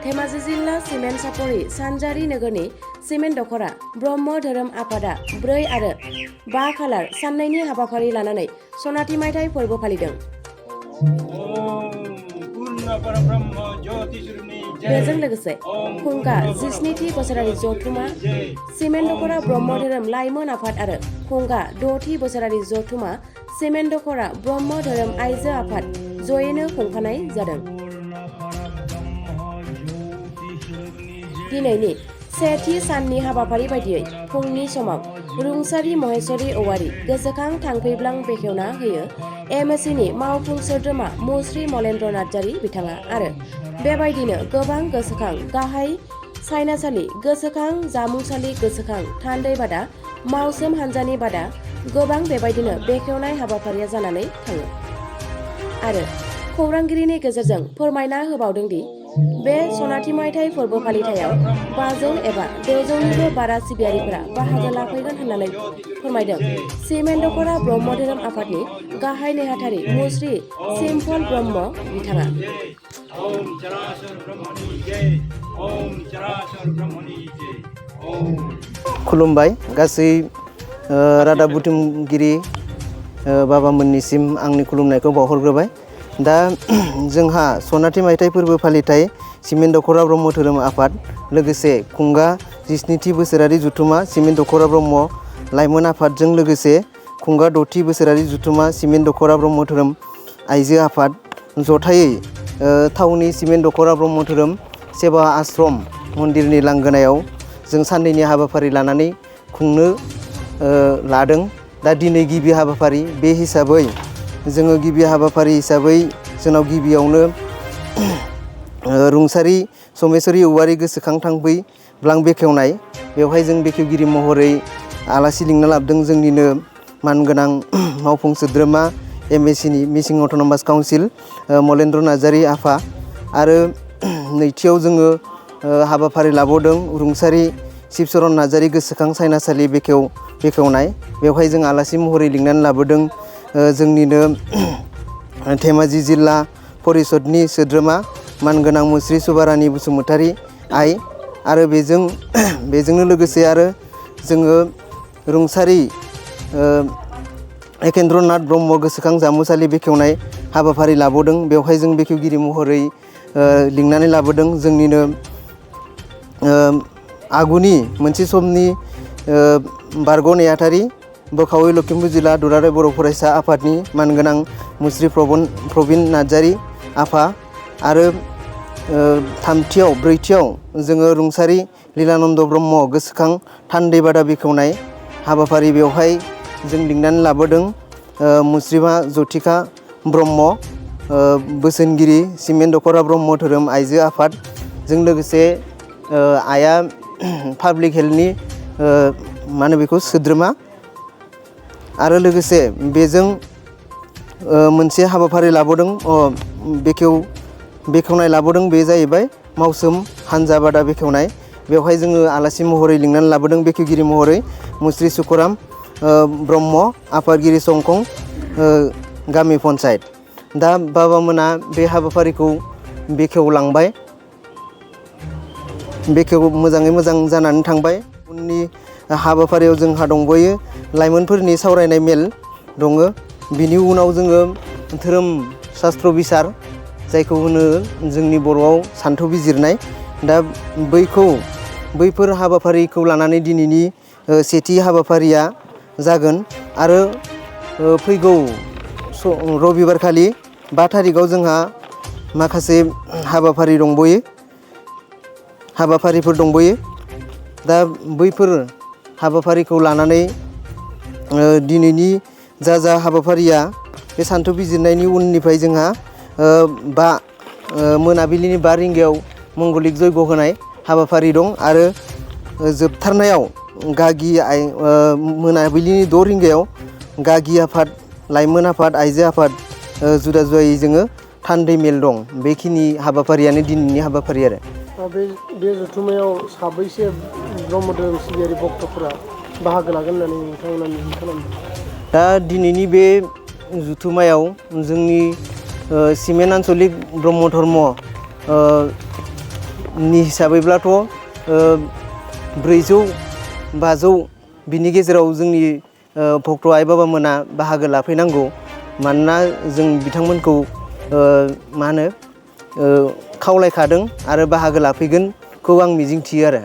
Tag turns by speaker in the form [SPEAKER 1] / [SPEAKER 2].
[SPEAKER 1] धेमाजि जिल्ला सिमेन्ट सापरि सानजारि नोगोरनि सिमेन्ट दख'रा ब्रह्म धोरोम आफादा 4 आरो 5 खालार साननैनि हाबाफारि लानानै सनाथि मायथाइ फोरबो फालिदों। बेजों लोगोसे खुंगा 17थि बोसोरारि जथुमा सिमेन्ट दख'रा ब्रह्म धोरोम लाइमोन आफाद आरो खुंगा 6थि बोसोरारि जथुमा सिमेन्ट दख'रा ब्रह्म धोरोम आइजो आफाद जयैनो खुंफानाय जादों। दिनैनि सेथि साननि हाबाफारि बायदियै फुंनि समाव रुंसारि महेश्वरी औवारी गोसोखां थांखैब्लां बेखेवना होयो एमएससिनि मावफुं सोद्रोमा मुस्रि मलेन्द्र नार्जारि बिथाङा आरो बेबायदिनो गोबां गोसोखां गाहाय सायनासालि गोसोखां जामुंसालि गोसोखां थान्दै बादा मावसोम हान्जानि बादा गोबां बेबायदिनो बेखेवनाय हाबाफारिया जानानै थाङो आरो खौरांगिरिनि गेजेरजों फोरमायना होबावदों दि बे सनाथि मायथाइ फोरबो फालिथायाव 500 एबा 600निबो बारा सिबियारिफोरा बाहागो लाफैगोन होननानै फोरमायदों सिमेन्ट दख'रा ब्रह्म धोरोम आफादनि गाहाय नेहाथारि मुस्रि सिम्फल ब्रह्म बिथाङा।
[SPEAKER 2] खुलुमबाय गासै रादाब बुथुमगिरि बाबामोननिसिम आंनि खुलुमनायखौ बावहरग्रोबाय। दा जोंहा सनाथि मायथाइ फोरबो फालिथाय सिमेन्ट दख'रा ब्रह्म धोरोम आफाद लोगोसे खुंगा 17थि बोसोरारि जुथुमा सिमेन्ट दख'रा ब्रह्म लाइमोन आफादजों लोगोसे खुंगा 6थि बोसोरारि जुथुमा सिमेन्ट दख'रा ब्रह्म धोरोम आइजो आफाद जथायै थावनि सिमेन्ट दख'रा ब्रह्म धोरोम सेवा आश्रम मन्दिरनि लांगोनायाव जों साननैनि हाबाफारि लानानै खुंनो लादों। दा दिनै गिबि हाबाफारि बे हिसाबै जोङो गिबि हाबाफारि हिसाबै जोंनाव गिबियावनो रुंसारि महेश्वरी औवारी गोसोखां थांखैब्लां बेखेवनाय बेवहाय जों बेखेवगिरि महरै आलासि लिंना लाबोदों जोंनिनो मानगोनां मावफुं सोद्रोमा एमएससिनि मिसिं अट'नमास काउन्सिल मलेन्द्र नार्जारि आफा आरो नैथियाव जोङो हाबाफारि लाबावदों रुंसारि शिबचरन नार्जारि गोसोखां सायनासालि बेखेवनाय बेवहाय जों आलासि महरै लिंनानै लाबोदों जोंनिनो धेमाजि जिल्ला परिषदनि सोद्रोमा मानगोनां मुस्रि सुबारानि बसुमतारी आइ आरो बेजोंनो लोगोसे आरो जोङो रुंसारि एकेन्द्रनाथ ब्रह्म गोसोखां जामुंसालि बेखेवनाय हाबाफारि लाबावदों बेवहाय जों बेखेवगिरि महरै लिंनानै लाबोदों जोंनिनो आगुनि मोनसे समनि बारग' नेहाथारि बोखावै लखिमपुर जिल्ला दुलाराय बर' फरायसा आफादनि मानगोनां मुस्रि प्रबिन नार्जारि आफा आरो ब्रैथियाव जोङो रुंसारि लीलानन्द ब्रह्म गोसोखां थान्दै बादा बेखेवनाय हाबाफारि बेवहाय जों लिंनानै लाबोदों मुस्रिमा जथिका ब्रह्म बोसोनगिरि सिमेन्ट दख'रा ब्रह्म धोरोम आइजो आफादजों लोगोसे आइआ पाब्लिक हेल्थनि सोद्रोमा आरो लोगोसे बेजों मोनसे हाबाफारि लाबावदों बेखेवनाय लाबावदों बे जाहैबाय मावसोम हान्जा बादा बेखेवनाय बेवहाय जोङो आलासि महरै लिंनानै लाबोदों बेखेवगिरि महरै मुस्रि सुखराम ब्रह्म आफादगिरि संखं गामि पन्सायत। दा बाबामोना बे हाबाफारिखौ बेखेवलांबाय मोजाङै मोजां जानानै थांबाय। उननि हाबाफारियाव जोंहा दंबायो लाइमोनफोरनि सावरायनाय मेल दङ बिनि उनाव जोङो धोरोम शास्त्र बिसार जायखौ होनो जोंनि बर'आव सान्थौ बिजिरनाय दा बैफोर हाबाफारिखौ लानानै दिनैनि सेथि हाबाफारिया जागोन आरो फैगौ रबिबारखालि 5 थारिखआव जोंहा माखासे हाबाफारिफोर दंबायो दा बैफोर हाबाफारिखौ लानानै दिनैनि जा हाबाफारिया बे सान्थौ बिजिरनायनि उननिफ्राय जोंहा मोनाबिलिनि 5 रिंगायाव मंगलिक जयग' होनाय हाबाफारि दं आरो जोबथारनायाव मोनाबिलिनि 6 रिंगायाव गागि आफाद लाइमोन आफाद आइजो आफाद जुदा जुदायै जोङो थान्दै मेल दं। बेखिनि हाबाफारियानो दिनैनि हाबाफारि आरो
[SPEAKER 3] बे जथुमायाव साबैसे ब्रह्म धोरोम सिबियारि भक्तफोरा बाहागो लागोन होननानै नोंथांमोना मिजिं खालामदों?
[SPEAKER 2] दा दिनैनि बे जुथुमायाव जोंनि सिमेन्ट आन्चलिक ब्रह्म धर्म नि हिसाबैब्लाथ' 400 500 बिनि गेजेराव जोंनि भक्त आइ बाबामोना बाहागो लाफैनांगौ मानोना जों बिथांमोनखौ मा होनो खावलायखादों आरो बाहागो लाफैगोनखौ आं मिजिंथियो आरो